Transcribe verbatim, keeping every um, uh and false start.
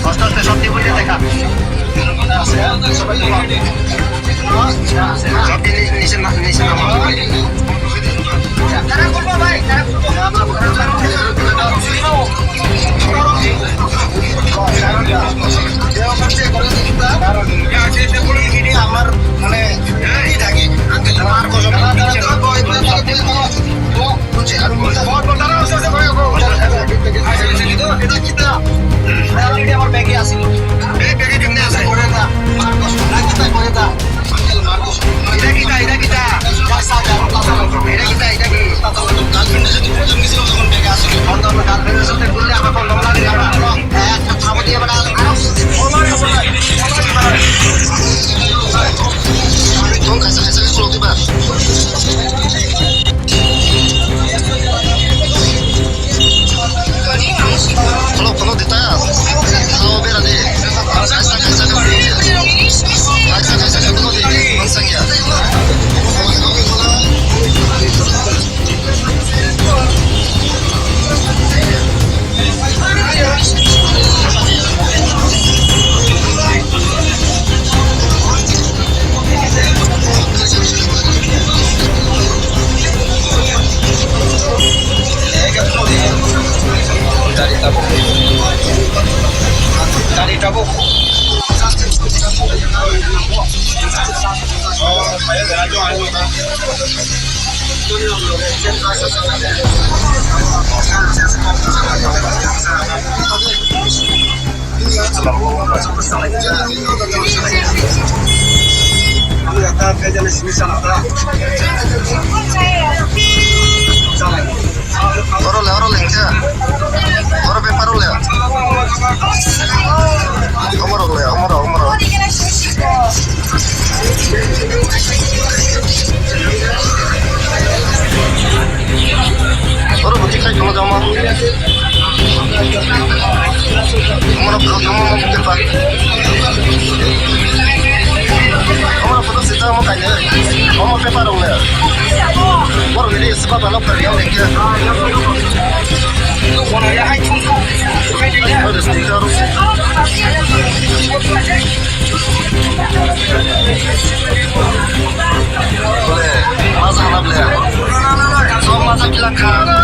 আস্তে আস্তে সব দিয়ে বলতে দেখা। সব দিয়ে নিচে না-, নিচে নামো। আমার মানে এই থাকে। আর কত? আমার ব্যাগে আছে। এই ব্যাগে কেমনে আছে? করে না। আর কত? না, কিতা করে না? Ida kita, ida kita. Ida kita, ida kita. Khulok, khulok dita. Khao bera di. Kaisa, kaisa, kaisa. Kaisa, kaisa, kaisa, khulok di. Mansang ya. Gari tabuk. Gari tabuk. Oro le, oro le, hingke. Oro bepar oro le. Omorok le, omorok, omorok. Oro buti khai tongma jama. Omorok borok tongma mo pepa. Omorok photo sita omo kainwi. Omo pepa rok le. Borok ni sita ba lok kari yang lengke. Oro sita rok. Bole, masa halap le. Sok masa kila kha.